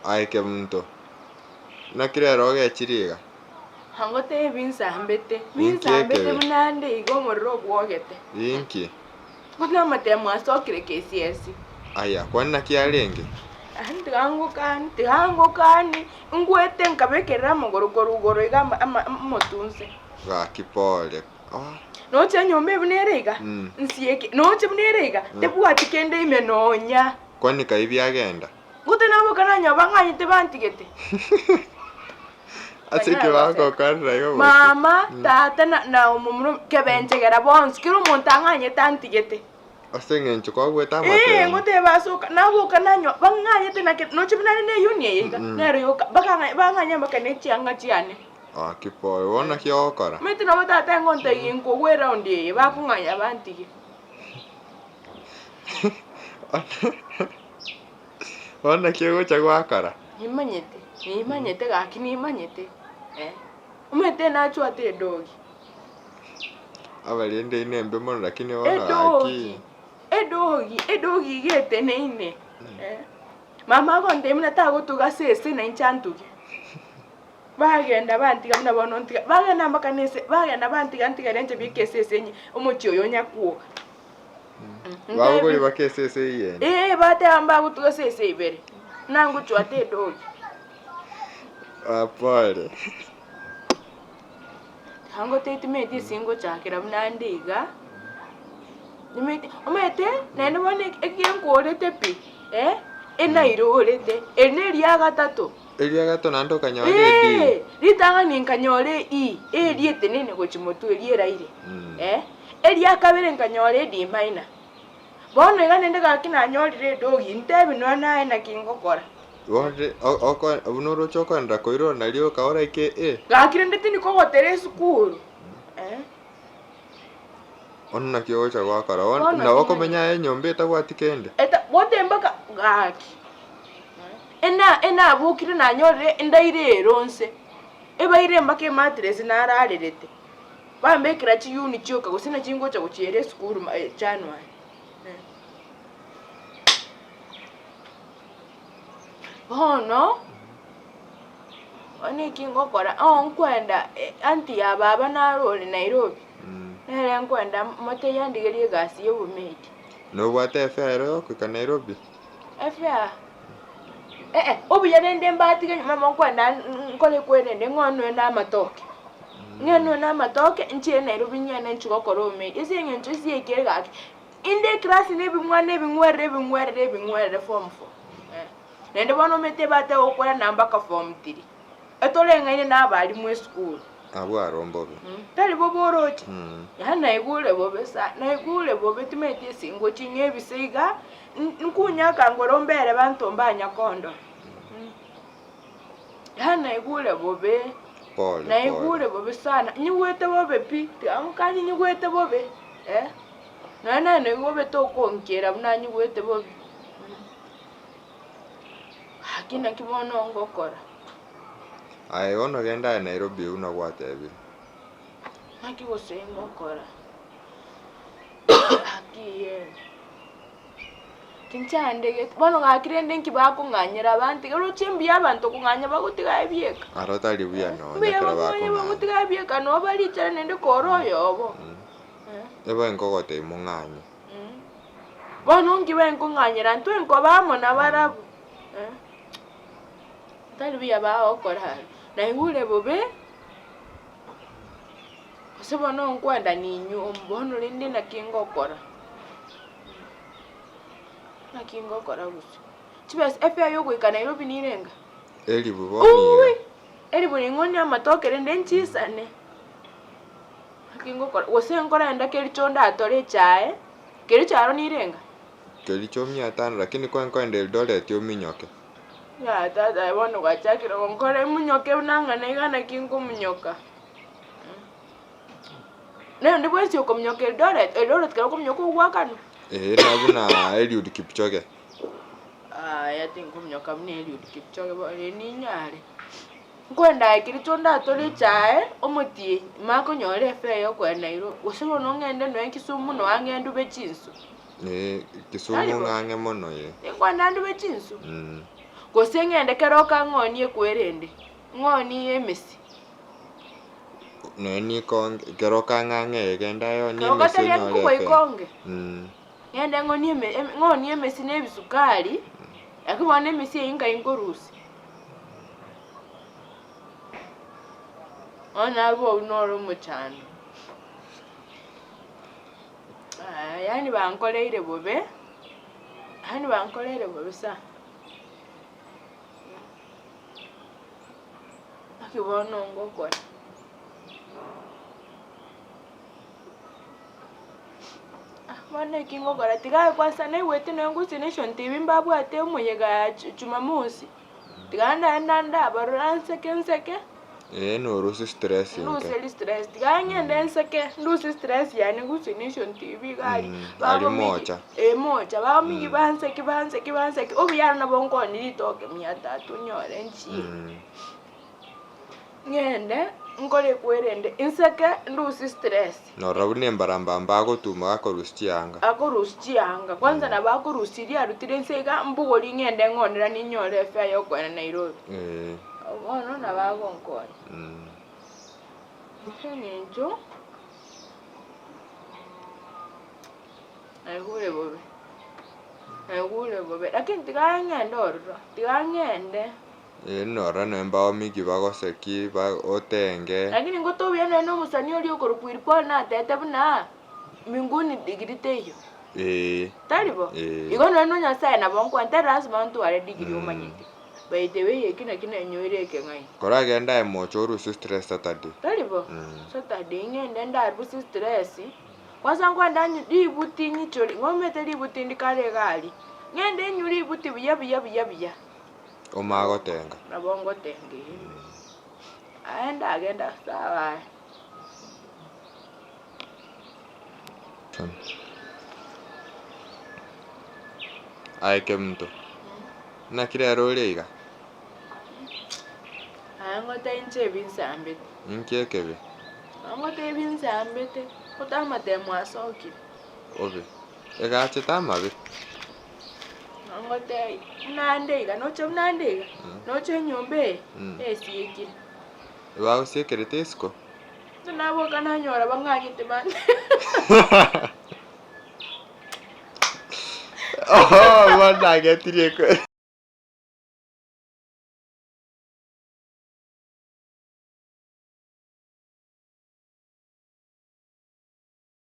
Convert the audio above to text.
Aye kemunto, naki rero ogechire iga? Angotebi binsambete, Inki binsambete ekebe? buna ande iga omorero obwogete. Inki? Buna amatemo asokire KCSE. Aya, kwani naki arenge? Ah, tiga ngokani, tiga ngokani, ngwete nkabekerera amagoro korwa igoro iga ama- ama- omotunse. Gaki pole. Ah, Noche enyomba eye buna ere iga, Mm. nsieke, noche buna ere iga, tebwati kende ime nonya. Kwani kai biagenda? Gote naboka nanyora bang'anyete bantigete. Ase eke bagokorera igo gose? Mama, tata na na omomura kebenchegera bonsi, kera omonto ang'anyete antigete. Ase eng'encho kwagwete Ee, amatemo. ngoteba ase oka naboka nanywa bang'anyete nake noche buna are ne uni eye iga, Mm. nero yoka bakang'a bang'anya mpaka ne chianga chiane. Gaki pole, bono naki ogokora? Omanyete nabo tata ngontebi nkogwa eround eye, bakong'anya bantige. Bono naki ogocha gwakora? Nimanyete, nimanyete gaki nimanyete, eh. Omanyete nachwate edogi. Abarende ine embe mono lakini bono gaki. Edogi, edogi, edogi iga eteneine, eh. Mama agontebia buna tagotuga ase ese na inche antuge. Bagenda bantiga buna bono ntiga, bagenda mpaka na ese, bagenda bantiga ntigare inche bieka ase ese enye, omochie oyo onyakuoga. Bagokori baka ase ese eyende. Ee, bateba mbagotuga ase ese ibere, buna ngochwate edogi. Ah, pole. Angotebi timanyeti ase ngochakera buna nde iga, nimanyete omanyete naende bono eke egenkorete pi, eh, enairorete, eri na eria gatato. Eria gatato naende okanyora E. Ee, ritang'ani nkanyora E, eria etenene gochia motwe eria eraire, eh, eria kabere nkanyora E D minor. Bono iga naende gaki nanyorire edogi, ntebi nonya naye naki ngokora. Bono o- oko buna oroche okoenda koirora nario oka oraike E. Gaki rende tindi kogotera esukuru, eh. Bono naki ogocha gwakora bono Bono nabo timanyeti. okomenya aye enyomba etabwati kende. Eta gote mpaka gaki. Ena enabokire nanyorire endaire ero nse, ebaire mpaka ematress nararerete, bambekera chiyuni chioka gose nachi ngocha gochiera esukuru ma January. Bono, bono eki ngokora, oo nkwenda aunty ya baba naro ore Nairobi, nere nkwenda motebie andigerie egasi ya obomaid. Nobwate efare yogoika Nairobi? Efare, eh eh, obuya rende mbatige nyuma mo nkwenda nkore kwerende ng'onwe na amatoke, ng'enwe na amatoke nchire Nairobi ng'ende nchi gokora obomaid ase eng'encho ase ekere gaki, inde eclass na ebing'wana ebing'werere ebing'werere ebing'werere form four, eh. Naende bono omanyete ebate gokwerana mpaka form three, etoreng'aine na abalimu esukuru. Abwo aro mbobe. Tari bobe oroche? Yaani naigure bobe sana, naigure bobe timanyeti ase ngochia ng'ebise iga, nkunyaka ngoro mbere banto mbanya kondora. Yaani naigure bobe, Pole, naigure pole. bobe sana, nyigwete bobe pi, tiga ngokanie nyigwete bobe, eh, nonya naye naigwa bobe tokonkera buna nyigwete bobe. Gaki naki bono ngokora. Aye bono genda aye Nairobi buna gwatebire. Naki gose ngokora? Gaki iyee. Tinchandegeti, bono gaki rende nki bakong'anyera abanto iga roche mbuya abanto kong'anya bagotiga aye bieka. Aro tari buya nonya Mbuya ekero bakong'anya bakong'anya. bagotiga aye bieka noo barichare naende kore oyobo. Ebe nkogotebia mong'anye. Bono nki benkong'anyera intwe nkoba amo nabarabwo? Tari buya bagokora aro, naigure bobe, gose bono nkwenda ninywe bono rende naki ngokora? Naki ngokora gose? Chibesa efare ya ogoika Nairobi nirenga? Elifu bono iga. Uuwi! Elifu ning'o amatoke rende nchisane. Naki ngokora? Gose nkorenda kericho ndatore echae, kericho aro nirenga? Kericho mia tano lakini kwa nkoenda Eldoret ominyoke. Yaya tata aye bono gwachakire gonkora emunyoke buna ng'ana iga naki nkomunyoka. Nere onde bwensi okominyoka Eldoret, Eldoret kero okominyoka ogwakanwa. Eeh na buna Eliud Kipchoge. Yaya tinkominyoka buna Eliud Kipchoge bono riria ninyare. Nkoenda aye kericho ndatore echae omotienyi, manye konyora efare ya okoenda Nairobi, gose bono ng'ende nonya Kisumu nonya ang'e ndube chinsu. Ee, Kisumu Tari bo. ng'ang'e mono ee. Nkoenda ndube chinsu. Gose ng'ende keroka ng'onie ekwerende, ng'onie emesi. Nonya nikonge, keroka ng'a ang'e genda aye onie Keroka emesi tari onyore nkogwa efare. ikonge. Mm. Ng'ende ng'onie eme eme ng'onie emesi na ebisukari, lakini bono emesi eyio nkai nkorusia. Bono nabwo obwo noro omochando. Yaani bankoreire bobe, yaani bankoreire bobe sana. Naki bono ngokora? Bono eki ngokora tiga kwansa naigwete nonya gose Nation TV mbabwate omoyega jumamosi, tiga ndaenda ndabarora nseke nseke. Ee norusie stress inke. Ndusie stress, tiga ng'ende nseke, ndusie stress yane gose Nation TV iga aria, Mm, aria bagominyi mocha. eh mocha, bagominyi banseke banseke banseke, obuya aro nabo nkooni ritoke mia tatu nyore nchie. Mm. Ng'ende nkore kwerende, nseke ndusie stress. Norora buna embarambamba agotuma gakorusia chianga. Akorusia chianga, kwanza nabo akorusia riria arutire inse iga, mbogori ng'ende ng'onera ninyore efare ya okoenda Nairobi. Ee. Bono nabo agonkonya. Mm. Ase eng'encho, naigure bobe, naigure bobe, lakini tiga ng'ende ororo, tiga ng'ende. Ee norora nonya mbaomigi bagoseki ba otenge. Lakini ngotobuya nonya na omosani oria okorokwa Willy-Paul natete buna mbinguni degree teiyo. Ee. Tari bo? Ee. Igo nonya na Nyasaye nabo nkwane tari lasima ntware degree omanyete. By the way eki naki nanyoire ekeng'aini. Koragende aye mocha orusie stress Saturday. Tari bo? Mm. Saturday ng'ende ndarusie stress, kwanza nkwenda nyu ributi nyichore, ng'omete ributi ndikare iga aria, ng'ende nywe ributi buya buya buya buya. Omanye gotenga. Nabo ngotenga ee. Aye ndagenda sawa aye. Aye kemunto, naki rero ore iga? Aye ngotebi inche ebi nsambete. Inki ekebe? Aye ngotebi nsambete, gote amatemo asokire. Obe, egachete amabe. Ngotebi, buna ande iga, noche buna ande iga, noche enyomba eye, esiekire. Bagosiekerete isiko? Inche naboka nanyora bang'anyete bande. Oho, bono nagetirie kweri.